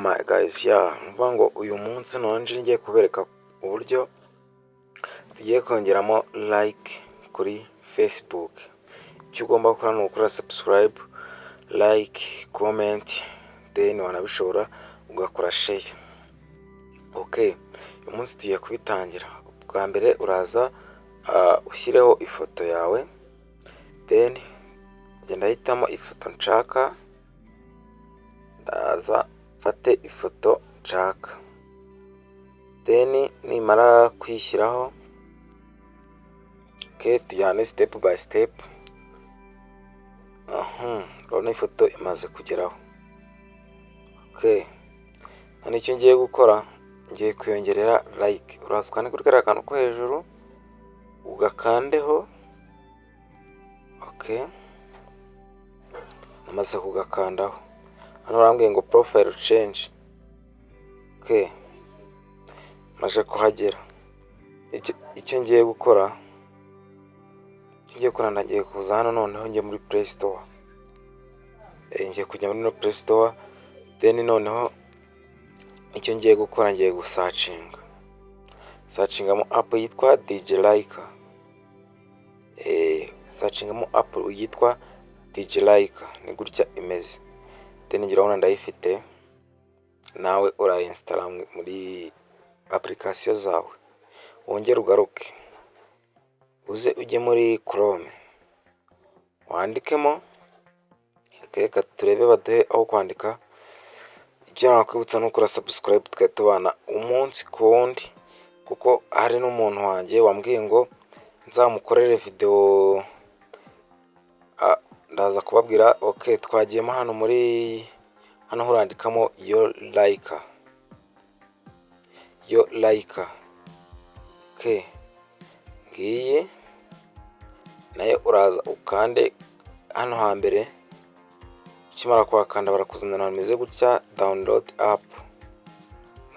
My guys, yeah, ni ukuvuga ngo uyu munsi none ngiye kubereka uburyo tugiye kongeramo like kuri Facebook. Icyo ugomba gukora ni ugukora subscribe, like, comment, then wanabishobora ugakora share. Okay, uyu munsi tugiye kubitangira. Bwa mbere uraza ushyireho ifoto yawe, then ngenda ahitamo ifoto nshaka, ndaza mfate ifoto nshaka, then nimara kuyishyiraho, okay, tujyane step by step. Urabona ifoto imaze kugeraho. Okay, none icyo ngiye gukora, ngiye kuyongerera like. Uraza ukande kuri kariya kantu ko hejuru, ugakandeho. Okay, namaze kugakandaho. Hano barambwiye ngo profile change. Okay, maze kuhagera. Icyo ngiye gukora, ndagiye kuza hano noneho njye muri Play Store. Ngiye kujya muri no Play Store, then noneho icyo ngiye gukora, ngiye gusearchinga. Searchingamo app yitwa DJ Like. Searchingamo app yitwa DJ Like, ni gutya imeze. Then ngira urabona ndayifite, nawe urayinstalla muri application zawe. Wongere ugaruke, uze ujye muri Chrome, wandikemo, reka turebe baduhe aho kwandika. Icyo nakwibutsa ni ukora subscribe, tukajya tubana umunsi ku wundi, kuko hari n'umuntu wanjye wambwiye ngo nzamukorere video, ndaza kubabwira. Okay, twagiyemo hano, muri hano urandikamo yo like, yo like. Okay, ngiyi nayo, uraza ukande hano hambere. Ukimara kuhakanda barakuzanira ahantu hameze gutya, download app,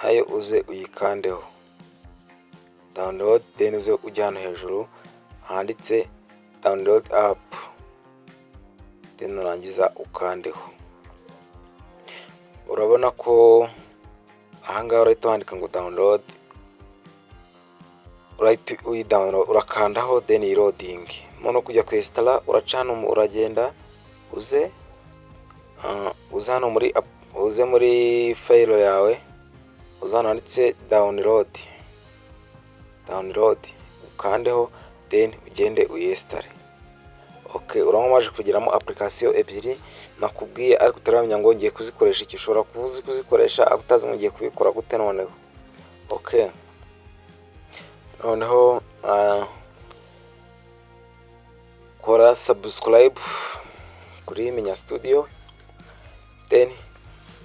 nayo uze uyikandeho download, then uze ujya hano hejuru handitse download app, then nurangiza ukandeho. Urabona ko ahangaha urahita wandika ngo download, urahita uyidownload, urakandaho, then loading. Noneho kujya kwinstalla, uraca hano, uragenda uze hano muri, uze muri file yawe, uze hano handitse download, download ukandeho, then ugende uyinstalle. Okay, urabona umaze kugeramo application ebyiri nakubwiye, ariko utaramenya ngo ngiye kuzikoresha iki. Ushobora kuzikoresha ariko utazi ngo ngiye kubikora gute noneho. Okay, noneho kora subscribe kuri Menya Studio, then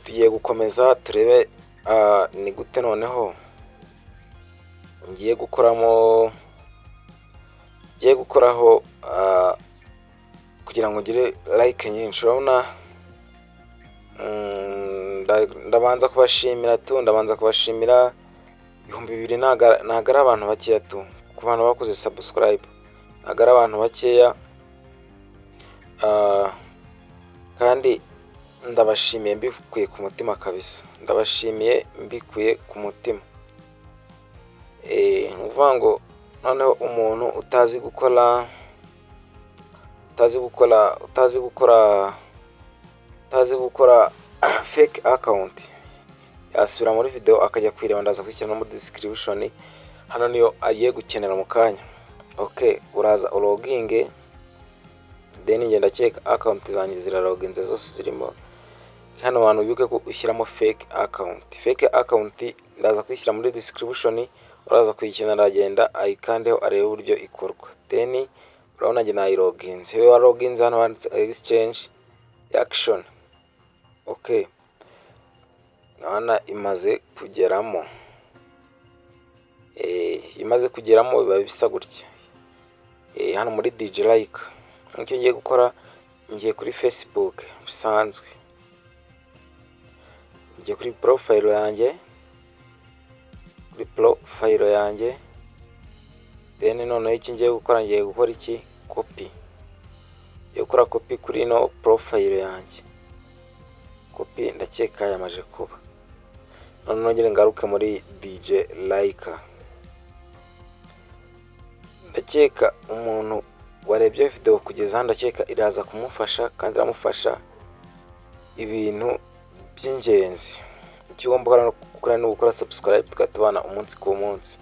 tugiye gukomeza turebe ni gute noneho ngiye gukoramo, ngiye gukoraho kugira ngo ngire like nyinshi. Urabona ndabanza kubashimira tu, ndabanza kubashimira. 2000 ntabwo ari abantu bakeya tu. Ku bantu bakoze subscribe, ntabwo ari abantu bakeya, kandi ndabashimiye mbikuye ku mutima kabisa, ndabashimiye mbikuye ku mutima. Ni ukuvuga ngo noneho umuntu utazi gukora, utazi gukora, utazi gukora, utazi gukora fake account, yasubira muri video akajya kuyireba. Ndaza kuyishyira no muri description hano, niyo agiye gukenera mu kanya. Okay, uraza uloginge, then ngenda ndakeka account zanjye ziraloginze zose zirimo hano. Hantu wibuke ko ushyiramo fake account. Fake account ndaza kuyishyira muri description, uraza kuyikenera aragenda ayikandeho arebe uburyo ikorwa. Then urabona njye nayiloginze, iyo waloginze hano handitse exchange action. Okay, urabona imaze kugeramo. Imaze kugeramo biba bisa gutya hano muri DJ Like. Icyo ngiye gukora, ngiye kuri Facebook bisanzwe, ngiye kuri profile yanjye, kuri profile yanjye, then noneho icyo ngiye gukora, ngiye gukora iki? Copy. Ngiye gukora copy kuri ino profile yanjye. Copy ndakeka yamaze kuba. None nongere ngaruke muri DJ Like. Ndakeka umuntu warebye video kugeza hano, ndakeka iraza kumufasha kandi iramufasha ibintu by'ingenzi. Icyo ugomba gukora ni ugukora subscribe, tukaba tubana umunsi ku munsi.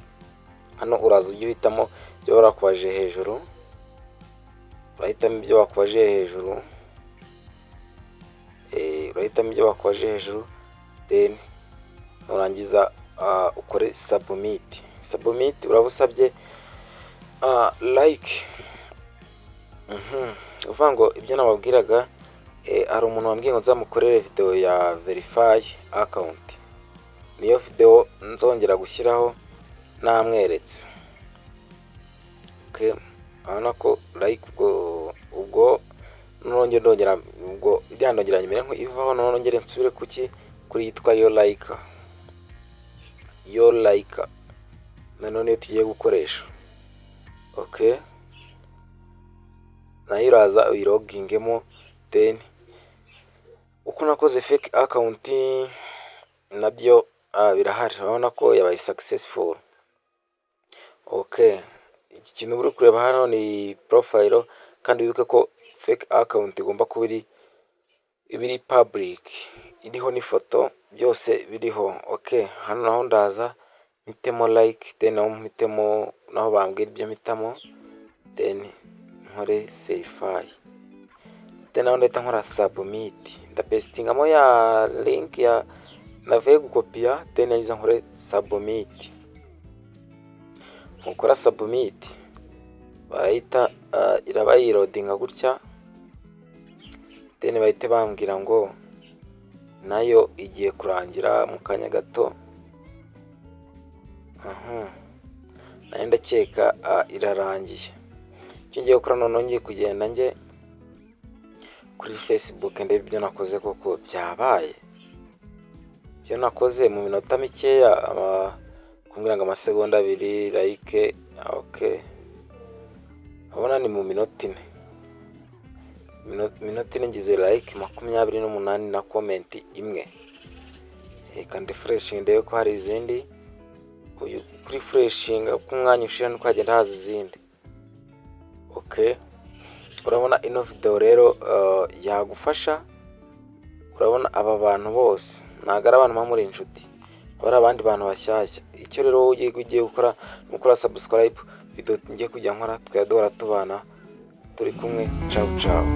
Hano uraza ujye uhitamo ibyo barakubajije hejuru, urahitamo ibyo bakubajije hejuru, urahitamo ibyo bakubajije hejuru, then nurangiza ukore submit. Submit uraba usabye like. Uvuga ngo ibyo nababwiraga, hari umuntu wambwiye ngo nzamukorere video ya verify account, niyo video nzongera gushyiraho namweretse. Urabona ko like ubwo nongera ndongera, ubwo iriya ndongera nyemere ivaho, noneho nongere nsubire kuki kuri yitwa yo like, yo like nanone niyo tugiye gukoresha. Okay, nayo uraza uyilogingemo, then uko nakoze fake account nabyo birahari, urabona ko yabaye successful. Okay, iki kintu uri kureba hano ni profile, kandi wibuke ko fake account igomba kuba iri public, iriho n'ifoto, byose biriho. Okay, hano naho ndaza mpitemo like, then naho mpitemo naho bambwira ibyo mpitamo, then nkore verify, then naho ndahita nkora submit. Ndapastingamo ya link ya navuye gukopiya, then narangiza nkore submit. Nukora submit barahita iraba yiloadinga gutya, then bahite bambwira ngo nayo igiye kurangira mu kanya gato. Nayo ndakeka irarangiye. Icyo ngiye gukora noneho, ngiye kugenda njye kuri Facebook ndebe ibyo nakoze koko byabaye. Ibyo nakoze mu minota mikeya, kumbwira ngo amasegonda 2 like. Okay, urabona ni mu minota 4, minota 4 ngize like 28 na comment imwe. Reka ndefreshinge ndebe ko hari izindi. Kuri refreshinga uko umwanya ushira niko hagenda haza izindi. Okay, urabona ino video rero yagufasha. Urabona aba bantu bose ntabwo ari abantu muba muri inshuti, aba ari abandi bantu bashyashya. Icyo rero wowe ugiye gukora ni ukora subscribe, video ngiye kujya nkora tukajya duhora tubana turi kumwe. Cawu cawu.